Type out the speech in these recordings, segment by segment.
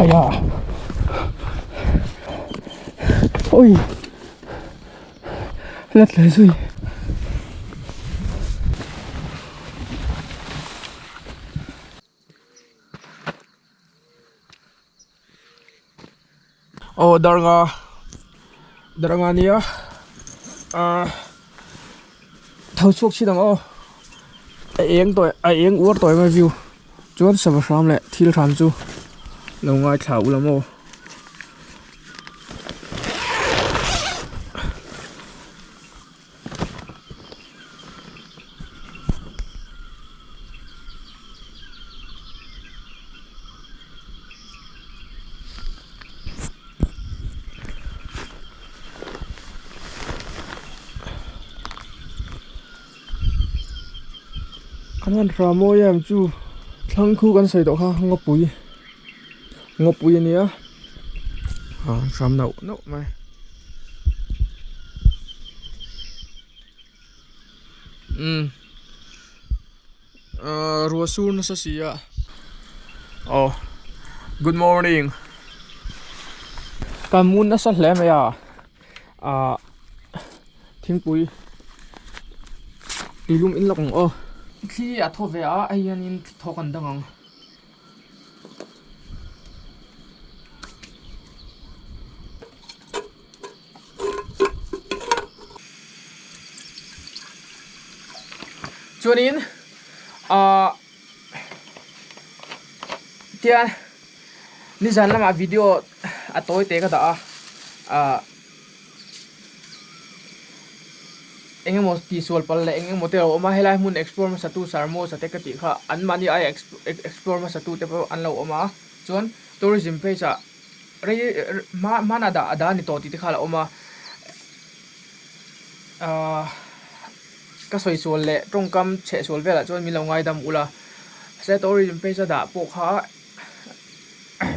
Haiha Ui La tle zui Aw darnga darnga nia ah tho chhuak chin ang aw a eng tawih a eng uar tawih mai view chuan sava hram leh thil hram chu lo ngaithla ula maw. Kan han hram mawi em chu thlang khu kan sawi tawh kha ngawpui ngawpui a nia ah hram nauh nauh mai. Umm ahh ruah sur nasa si a aw good morning kan mu nasa hle mai a ah thingpui tuilum in lawk ang aw thli a thaw ve a hei hianin thawk an dang ang. Chuanin ahh tian nizan lamah video a tawi te ka dah a ahh eng emaw tihsual palh leh eng emaw te a lo awm a helai hmun explore hmasa tu sir Mawsa te ka tih kha anmahni aia explore hmasa tu te pawh an lo awm a chuan tourism page ah rei hma hmanah dah a dah a ni tawh tih te kha a lo awm a ahh ka sawi sual leh tawngkam chheh sual velah chuan min lo ngaidam ula mahse tourism page a dah pawh kha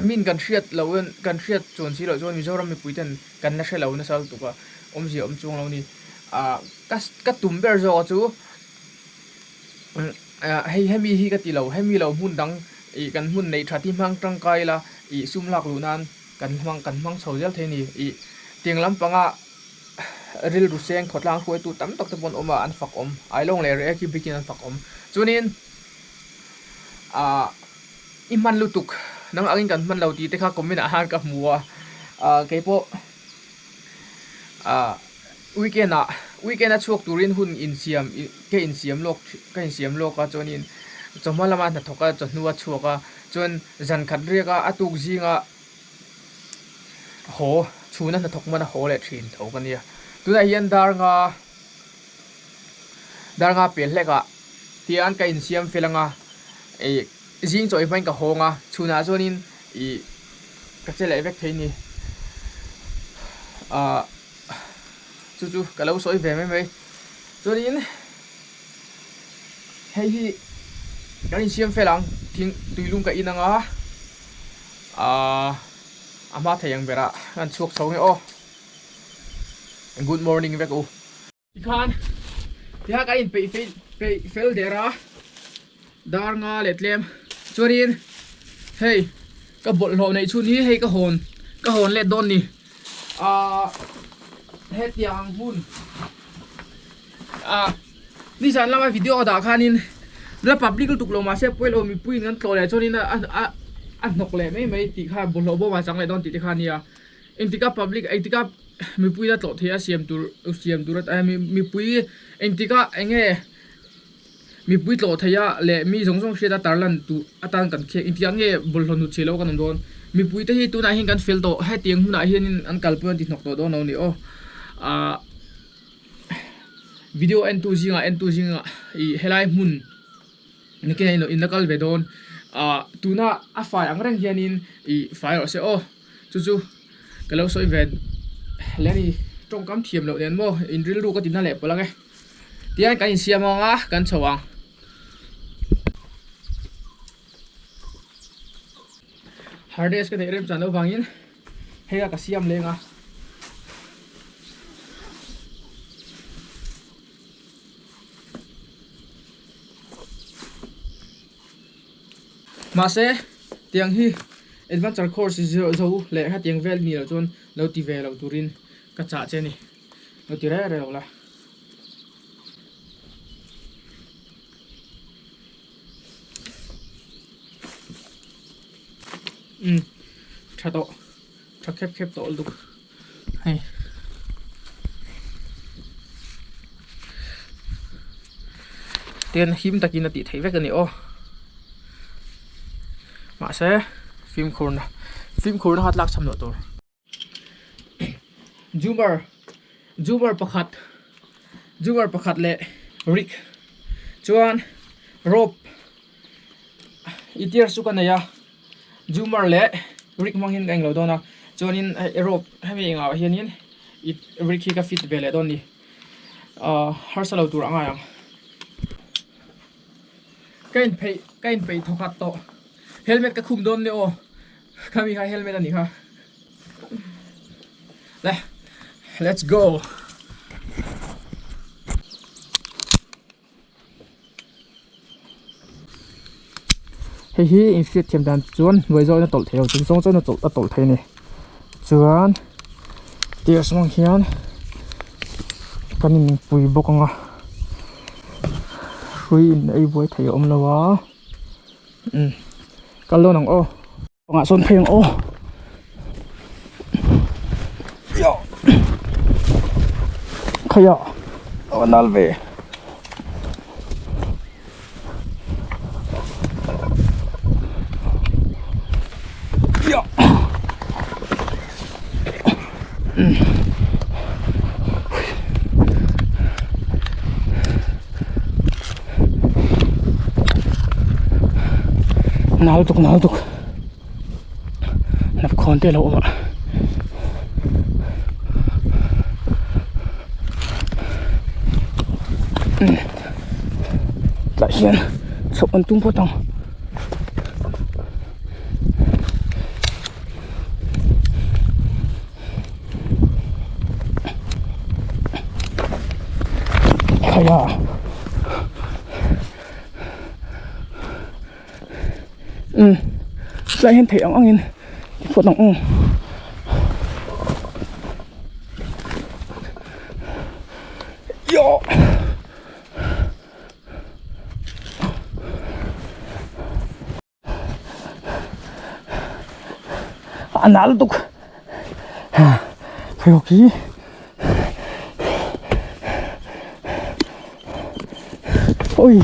min kan hriat loh in kan hriat chuan si loh chuan Mizoram mipui ten kan la hre lo nasa lutuk a awmzia awm chuang lo a ni ahh ka ka tum ber zawk a chu hei hemi hi ka ti lo hemi lo hmun dang ih kan hmun neih that hi hmang tangkai ila ih sum lak luh nan kan hmang kan hmang chho zel thei a ni ih tiang lampanga rilru seng khawtlang hruaitu tam tak te pawh an awm a an fak awm ailawng leh reh khi bikin an fak awm chuanin ahh i hman lutuk nang angin kan hman lo tih te kha comment ah khan ka hmu a ahh keipawh ahh weekend ah weekend a chhuak turin hun insiam ka insiam lawk ka insiam lawk a chuanin chawhma lama hnathawk a chawhnu a chhuak a chuan zan khat riak a a tuk zinga haw chhuna hnathawk hman a haw leh thin tho ka nia tunah hian dar nga dar nga pel hlek ah tian ka insiam fel anga ih zing chaw hmain ka hawng a chhunah chuanin ih ka che leh vek thei a ni ah chu chu ka lo sawi ve mai mai chuanin hei hi kan insiam fel ang thing tuilum ka in anga ah a hma thei ang berah kan chhuak chho nge aw good morning vek u. Tikhan tiha kan inpeih feih peih fel der a dar nga leh tlem chuanin hei ka bawlhhlawh neih chhun hi hei ka hawn ka hawn let dawn ni ahh hetiang ang hun ah nizan lama video ka dah khanin la public lutuk lo mahse pawilo mipui in kan tlawh leh chuanin a a a hnawk leh mai mai tih kha bawlhhlawh bawm ah chang leh dawn tih te kha a nia. Engtika public engtika mipui la tlawh theih a siam tur siam tur a mipui engtika eng nge mipui tlawh theih a leh mi zawng zawng hriat a tarlan tur atan kan khek engtikah nge bawlhhlawh hnut chhe lo kan awm dawn mipui te hi tunah hian kan fel tawh hetiang hunah hianin an kalpui an ti hnawk tawh dawn lo a ni aw ah video entu zingah entu zingah ih helai hmun. Nikin a in la kal ve dawn ah tuna a fai ang reng hianin ih fai rawh se aw chu chu ka lo sawi ve hle a ni tawngkam thiam loh nen maw in rilru ka ti na leh pawlh ang e tihian kan insiam ang a kan chho ang. Harness ka neih rem chan loh vangin hei a ka siam leng a. Mahse tiang hi. Adventure course zo leh hetiang vel ni loh chuan lo ti ve lo turin ka chah che a ni. Lo ti reng reng lo la. Umm tha tawh tha khep khep tawh lutuk hei. Tian him takin a tih theih vek a ni aw mahse fimkhurna fimkhurna kha tlak cham loh tur. Jumar Jumar pakhat Jumar pakhat leh rik chuan rope i tir chu ka nei a Jumar leh rik hmang hian ka englo dawn a chuanin hei rope hemi engah hianin i rik hi ka fit ve leh dawn a ni ahh harsa lo tur a ngai ang ka inpheih ka inpeih thawkhat tawh helmet ka khum dawn nia aw. Khami kha helmet a nih kha. Le, let's go. Hei hi in hriat thiam dan chuan hnuai zawk in a tawlh thei lo chung zawng chuan a tawlh a tawlh thei a ni. Chuan stairs hmang hian kan in pui bawk ang a hrui in ei buai thei a awm lo a. Umm kal dawn ang aw kawngah sawn phei ang aw khaia a nal ve Nal tuk nal tuk hnap khawn te a lo awm a tah hian chhoh an tum phawt ang. Khaia um tlai hian theih ang angin ti phawt ang aw Yoh. A nal lutuk pheikhawk hi ui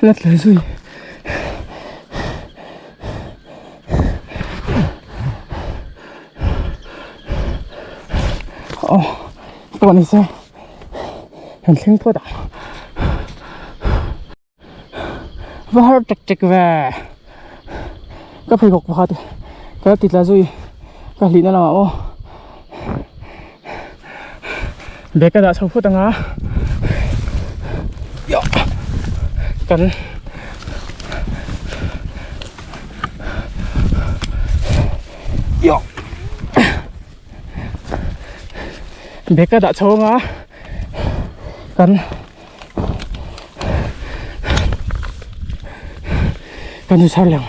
la tle zui aw pawh ni se kan thleng phawt ang. Va har tek tek ve ka pheikhawk pakhat ka la ti tla zui ka hlihna lamah aw bag ka dah chho phut anga kan bag ka dah chho anga kan. Kan in chhar leh ang.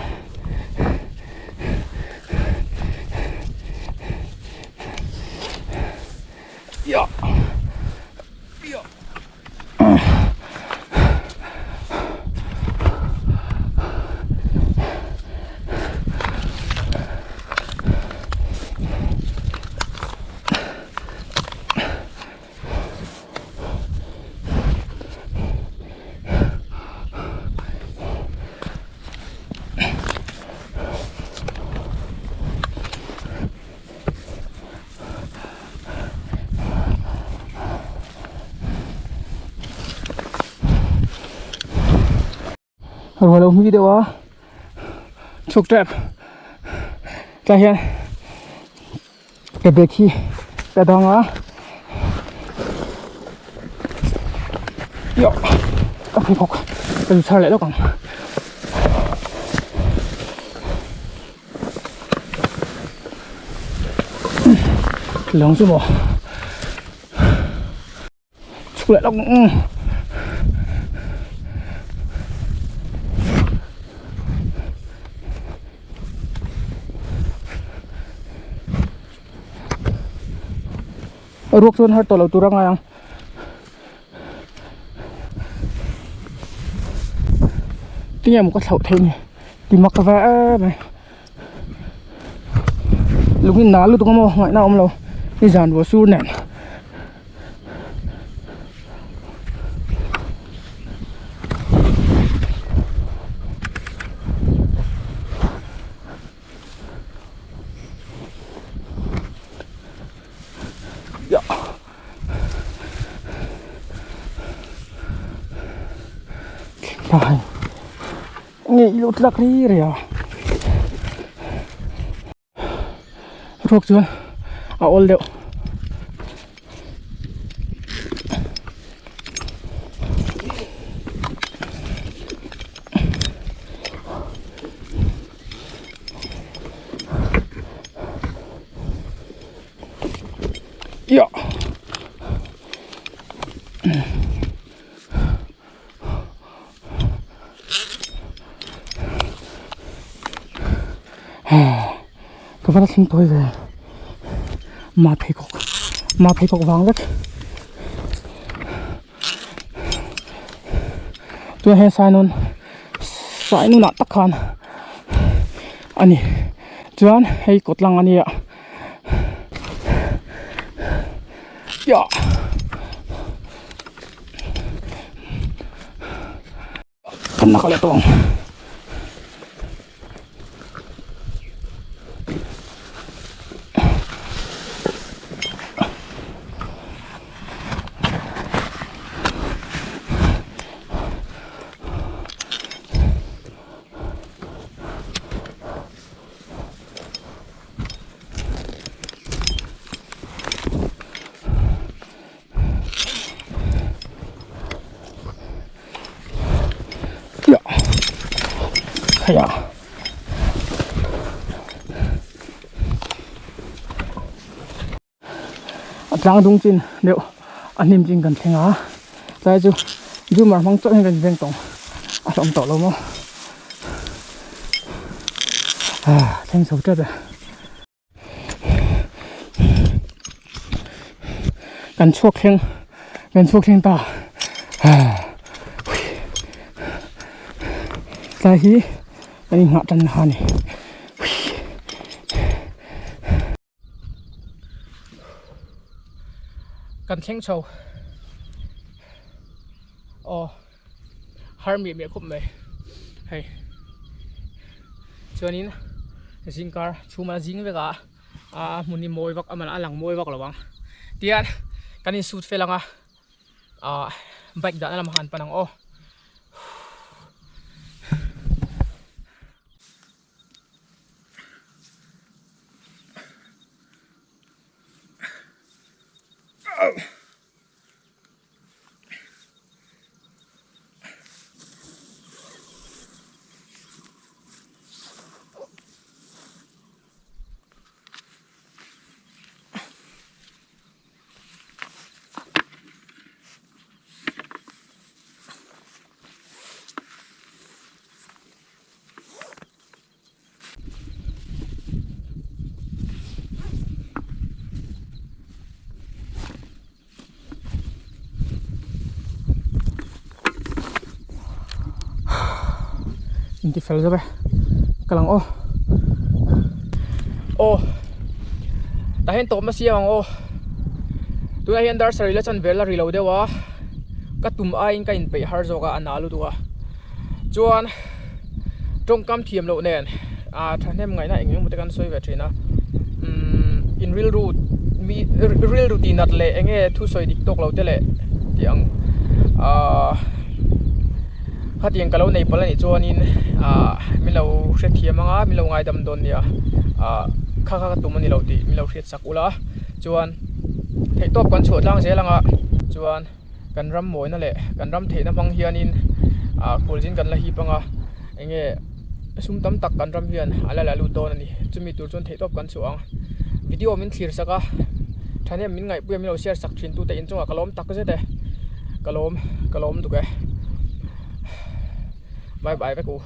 Ruah lo hmi deuh a chhuk tep tlai hian ka bag hi ka dang a yoh ka pheikhawk ka zu chhar leh lawk ang. Lawng chu maw. Chhuk leh lawk ang. Ruak chuan har tawh lo tur a ngai ang. Tinge maw ka thlauh theih ni ti mak ve em mai lung in nal lutuk a maw ngaihna a awm lo nizan ruah sur nen. Tlai nge i lo tlak ri ri a ruak chuan a awl deuh. Ia. Ka va la thleng tawi ve ma pheikhawk ma pheikhawk vang vek chuan he sign on sign on ah tak khan a ni chuan hei kawt lang a nia. Kan la kal tawh ang. A tlang dung chin deuh a hnim chin kan thleng a tlai chu zoomer hmang chauh hian kan veng tawng a hlawm tawh lo maw thleng chho tep e. Kan chhuak thleng kan chhuak thleng ta tlai hi kan inghah tan na a ni. Kan thleng chho aw har miah miah khawp mai hei chuanin zingkar chhuma zing vek a a hmun hi mawi vak a a lang mawi vak lo ang tihian kan insut fel ang a ah bike dahna lamah han pan ang aw. Inti fel zo ve ka lang aw aw tah hian tawp na siam ang aw tunah hian dar sarih la chan vel a ri lo deuh a ka tum aiin ka inpeih har zawk a a na lutuk a chuan tawngkam thiam loh nen ah thahnem ngaihna eng eng emaw te kan sawi ve thin a umm in rilru mi rilru tih nat leh eng nge thusawi dik tawk lo te leh tih ang ahh khatiang ka lo nei palh a nih chuanin ah min lo hrethiam ang a min lo ngaidam dawn nia ah kha kha ka tum a ni lo tih min lo hriat sak ula chuan theihtawp kan chhuah tlang zel ang a chuan. Kan ram mawina leh kan ram theihna hmang hianin ah khualzin kan la hip anga enge sum tam tak kan ram hian a la la lut dawn a ni chumi tur chuan theihtawp kan chhuah ang video min thlir sak a thahnem min ngaihpuia min lo share sak thin tute inchungah ka lawm tak zet e ka lawm ka lawm duk e bye bye vek u.